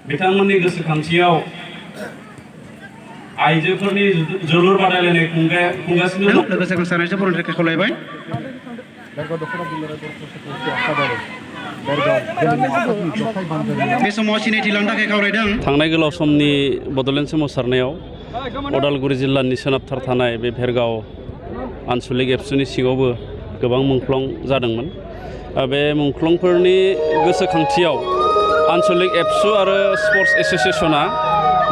बिथांमोननि गोसोखांथियाव आइजोफोरनि जोलुर बादायलायनाय खुंगासिनो दं। लोगोसे मोसानायजों बर'नि खावलायबाय। बे समाव सिनायथि लानो थाखाय खावलायदों। थांनाय गोलाव समनि बड'लेण्ड सोमावसारनायाव उदालगुरि जिल्लानि सोनाबथार थानाय बे भेरगाव आनसलिक एबसुनि सिङावबो गोबां मुंख्लं जादोंमोन। बे मुंख्लंफोरनि गोसोखांथियाव आनसलिक एबसु आरो स्पर्ट्स एस'सिएशना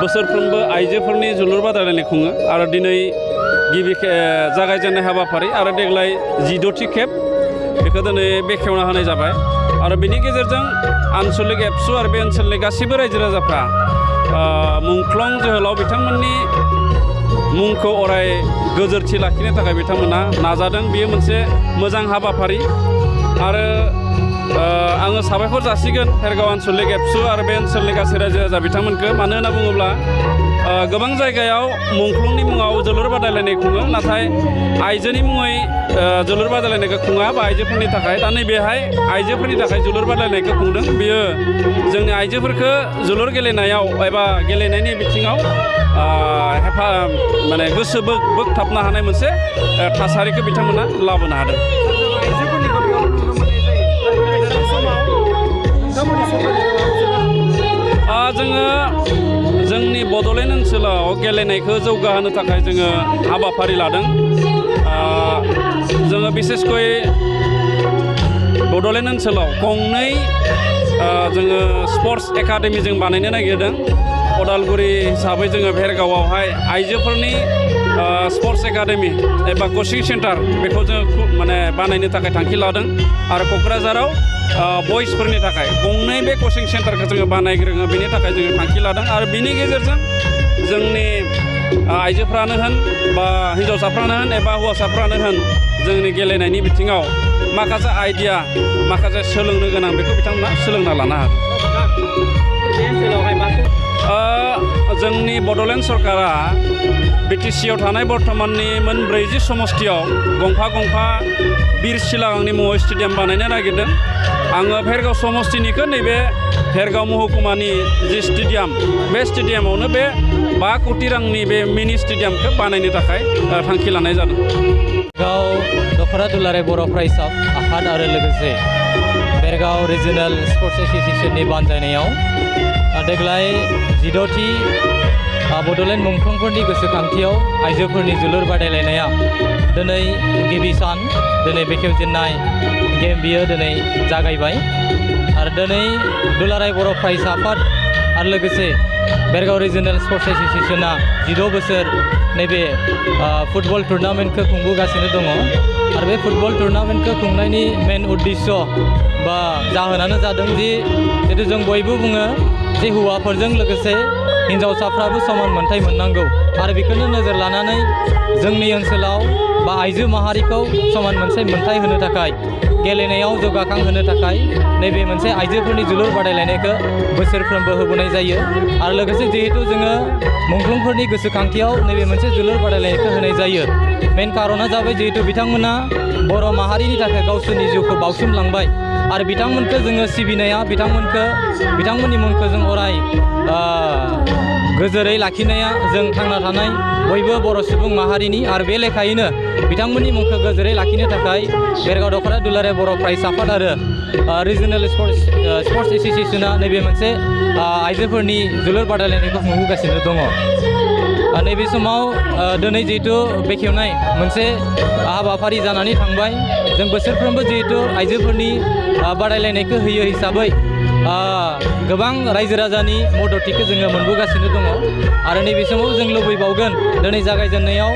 बोसोरफ्रोमबो आइजोफोरनि जोलुर बादायलायनाय खुङो आरो दिनै गिबि जागायजेननाय हाबाफारि आरो देग्लाय 14थि खेब बेखौ दिनै बेखेवना होनाय जाबाय आरो बेनि गेजेरजों आनसलिक एबसु आरो बे ओनसोलनि गासैबो रायजो राजाफ्रा मुंख्लं जोहोलाव बिथांमोननि मुंखौ अराय गोजोरथि लाखिनो थाखाय बिथांमोना नाजादों। बेयो मोनसे मोजां हाबाफारि आरो आङो साबायखर जासिगोन भेरगाव आनसलिक एबसु आरो बे ओनसोलनि गासै रायजो राजा बिथांमोनखौ। मानो होनना बुङोब्ला गोबां जायगायाव मुंख्लंनि मुङाव जोलुर बादायलायनाय खुङो, नाथाय आइजोनि मुङै जोलुर बादायलायनायखौ खुङा बा आइजोफोरनि थाखाय। दा नैबेहाय आइजोफोरनि थाखाय जोलुर बादायलायनायखौ खुंदों। बेयो जोंनि आइजोफोरखौ जोलुर गेलेनायाव एबा गेलेनायनि बिथिङाव माने गोसो बोगथाबनो हानाय मोनसे थासारिखौ बिथांमोना लाबोनो हादों। जोङो जोंनि बड'लेण्ड ओनसोलाव गेलेनायखौ जौगाहोनो थाखाय जोङो हाबाफारि लादों। जोङो बिसेसकय बड'लेण्ड ओनसोलाव गंनै जोङो स्पर्ट्स एकाडेमि जों बानायनो नागिरदों। उदालगुरि हिसाबै जोङो भेरगावआवहाय आइजोफोरनि स्पर्ट्स एकाडेमि एबा कचिं सेन्टार बेखौ जोङो माने बानायनो थाखाय थांखि लादों आरो क'क्राझाराव बयसफोरनि थाखाय गंनै बे कचिं सेन्टारखौ जोङो बानायग्रोङो, बेनि थाखाय जोङो थांखि लादों आरो बिनि गेजेरजों जोंनि आइजोफ्रानो होन बा हिन्जावसाफ्रानो होन एबा हौवासाफ्रानो होन जोंनि गेलेनायनि बिथिङाव माखासे आइडिया माखासे सोलोंनो गोनां बेखौ बिथांमोना सोलोंना लानो हागोन। जोंनि बड'लेण्ड सरकारा बिटिसिआव थानाय बर्थमाननि मोन 40 समस्तियाव गंफा बिर सिलागांनि मुङाव स्टेडियाम बानायनो नागिरदों। आङो भेरगाव समस्तिनिखौ नैबे भेरगाव महकुमानि जि स्टेडियाम बे स्टेडियामावनो बे 5 कोटि रांनि बे मिनि स्टेडियामखौ बानायनो थाखाय थांखि लानाय जादों। भेरगाव दख'रा दुलाराय बर' फरायसा आफाद आरो लोगोसे भेरगाव रिजनेल स्पर्ट्स एस'सिएशननि बानजायनायाव देग्लाय 14थि बड'लेण्ड मुंख्लंफोरनि गोसोखांथियाव आइजोफोरनि जोलुर बादायलायनाया दिनै गिबि सान, दिनै बेखेवजेननाय गेम बियो दिनै जागायबाय आरो दिनै दुलाराय बर' फरायसा आफाद आरो लोगोसे भेरगाव रिजनेल स्पर्ट्स एस'सिएशना 16 बोसोर नैबे फुटबल टुर्नामेन्टखौ खुंबोगासिनो दङ आरो बे फुटबल टुर्नामेन्टखौ खुंनायनि मेन उद्देश्य बा जाहोनानो जादों जिहेतु जों बयबो बुङो जे हौवाफोरजों लोगोसे हिन्जावसाफ्राबो समान मोनथाय मोननांगौ आरो बेखौनो नोजोर लानानै जोंनि ओनसोलाव बा आइजो माहारिखौ समान मोनथाय होनो थाखाय गेलेनायाव जौगाखांहोनो थाखाय नैबे मोनसे आइजोफोरनि जोलुर बादायलायनायखौ बोसोरफ्रोमबो होबोनाय जायो आरो लोगोसे जिहेतु जोङो मुंख्लंफोरनि गोसोखांथियाव नैबे मोनसे जोलुर बादायलायनायखौ होनाय जायो। मेन कारना जाबाय जिहेतु बिथांमोना बर' माहारिनि थाखाय गावसोरनि जिउखौ बाउसोमलांबाय आरो बिथांमोनखौ जोङो सिबिनाया बिथांमोननि मुंखौ जों अराय गोजोरै लाखिनाया जों थांना थानाय बयबो बर' सुबुं माहारिनि आरो बे लेखायैनो बिथांमोननि मुंखौ गोजोरै लाखिनो थाखाय भेरगाव दख'रा दुलाराय बर' फरायसा आफाद आरो रिजनेल स्पर्ट्स एस'सिएशना नैबे मोनसे आइजोफोरनि जोलुर बादायलायनायखौ खुंबोगासिनो दङ। नैबे समाव दिनै जिहेतु बेखेवनाय मोनसे हाबाफारि जानानै थांबाय, जों बोसोरफ्रोमबो जिहेतु आइजोफोरनि बादायलायनायखौ होयो हिसाबै गोबां रायजो राजानि मददथिखौ जोङो मोनबोगासिनो दङ आरो नैबे समाव जों लुबैबावगोन दिनै जागायजेननायाव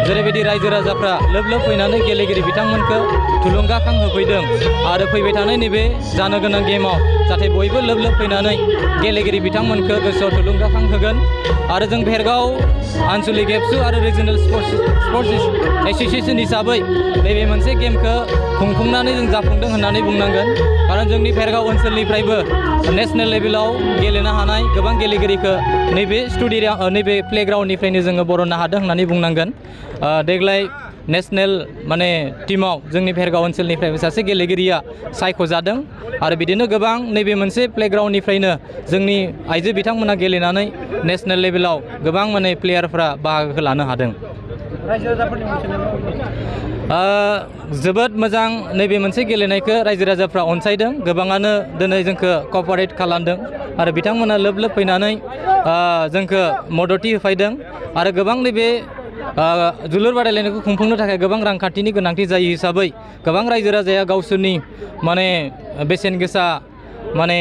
जेरैबायदि रायजो राजाफ्रा लोब लोब फैनानै गेलेगिरि बिथांमोनखौ थुलुंगाखां होफैदों आरो फैबाय थानाय नैबे जानो गोनां गेमाव जाहाथे बयबो लोब लोब फैनानै गेलेगिरि बिथांमोनखौ गोसोआव थुलुंगाखां होगोन आरो जों भेरगाव आनसलिक एबसु आरो रिजनेल स्पर्ट्स एस'सिएशन हिसाबै नैबे मोनसे गेमखौ खुंफुंनानै जों जाफुंदों होननानै बुंनांगोन। खारन जोंनि भेरगाव ओनसोलनिफ्रायबो नेशनेल लेभेलाव गेलेनो हानाय गोबां गेलेगिरिखौ नैबे प्लेग्राउन्डनिफ्रायनो जोङो बरननो हादों होननानै बुंनांगोन। देग्लाय नेशनेल माने टीमाव जोंनि भेरगाव ओनसोलनिफ्राय सासे गेलेगिरिया सायख'जादों आरो बिदिनो गोबां नैबे मोनसे प्लेग्राउन्डनिफ्रायनो जोंनि आइजो बिथांमोना गेलेनानै नेशनेल लेभेलाव गोबां माने प्लेयारफ्रा बाहागो लानो हादों। जोबोद मोजां नैबे मोनसे गेलेनायखौ रायजो राजाफ्रा अनसायदों, गोबाङानो दिनै जोंखौ कपारेट खालामदों आरो बिथांमोना लोब लोब फैनानै जोंखौ मददथि होफैदों आरो गोबां नैबे जोलुर बादायलायनायखौ खुंफुंनो थाखाय गोबां रांखान्थिनि गोनांथि जायो हिसाबै गोबां रायजो राजाया गावसोरनि माने बेसेन गोसा माने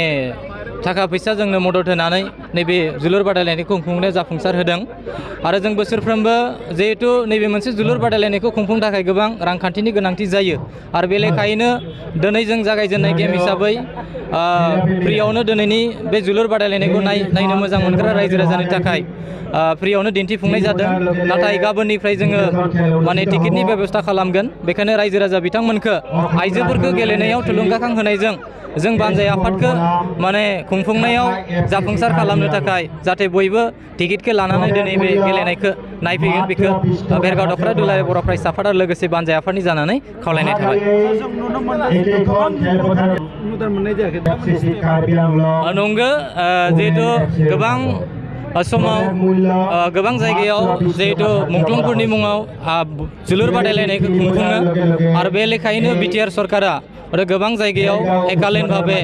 थाखा फैसा जोंनो मदद होनानै नैबे जोलुर बादायलायनायखौ खुंफुंनायाव जाफुंसार होदों आरो जों बोसोरफ्रोमबो जिहेथु नैबे मोनसे जोलुर बादायलायनायखौ खुंफुंनो थाखाय गोबां रांखान्थिनि गोनांथि जायो आरो बे लेखायैनो दिनै जों जागायजेननाय गेम हिसाबै फ्रियावनो दिनैनि बे जोलुर बादायलायनायखौ नायनो मोजां मोनग्रा रायजो राजानि थाखाय फ्रियावनो दिन्थिफुंनाय जादों। नाथाय गाबोननिफ्राय जोङो माने टिकेटनि बेबस्था खालामगोन। बेखायनो रायजो राजा बिथांमोनखौ आइजोफोरखौ गेलेनायाव थुलुंगाखां होनायजों जों बानजाय आफादखौ माने खुंफुंनायाव जाफुंसार खालामनो थाखाय जाहाथे बयबो टिकेटखौ लानानै दिनै बे गेलेनायखौ नायफैगोन बेखौ भेरगाव दख'रा दुलाराय बर' फरायसा आफाद आरो लोगोसे बानजाय आफादनि जानानै खावलायनाय थाबाय। नंगौ, जिहेथु गोबां समाव गोबां जायगायाव जिहेतु मुंख्लंफोरनि मुङाव जोलुर बादायलायनायखौ खुंफुङो आरो बे लेखायैनो बिटिआर सरकारा आरो गोबां जायगायाव एकालीन भाबे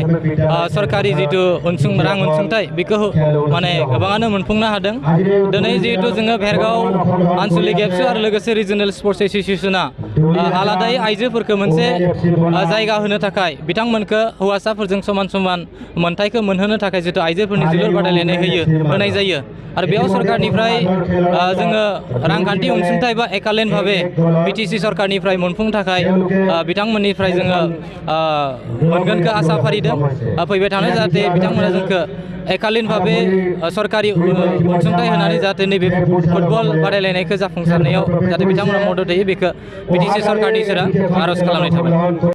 सरकारि जितु रां अनसुंथाइ बेखौ माने गोबाङानो मोनफुंनो हादों। दिनै जिहेतु जोङो भेरगाव आनसलिक एबसु आरो लोगोसे रिजनेल स्पर्ट्स एस'सिएशना आलादायै आइजोफोरखौ मोनसे जायगा होनो थाखाय बिथांमोनखौ हौवासाफोरजों समान समान मोनथायखौ मोनहोनो थाखाय जितु आइजोफोरनि जोलुर बादायलायनाय होनाय जायो आरो बेयाव सरकारनिफ्राय जोङो रांखान्थि अनसुंथाइ बा एकालीन भाबे बिटिसि सरकारनिफ्राय मोनफुंनो थाखाय बिथांमोननिफ्राय जोङो मोनगोनखौ आसा फारिदों। फैबाय थानाय जाहाथे बिथांमोना जोंखौ एकालीन भाबे सरकारि अनसुंथाइ होनानै जाहाथे नैबे फुटबल बादायलायनायखौ जाफुंसारनायाव जाहाथे बिथांमोना मदद होयो बेखौ बिटिसि सरकारनि सेराव आर'ज खालामनाय थाबाय।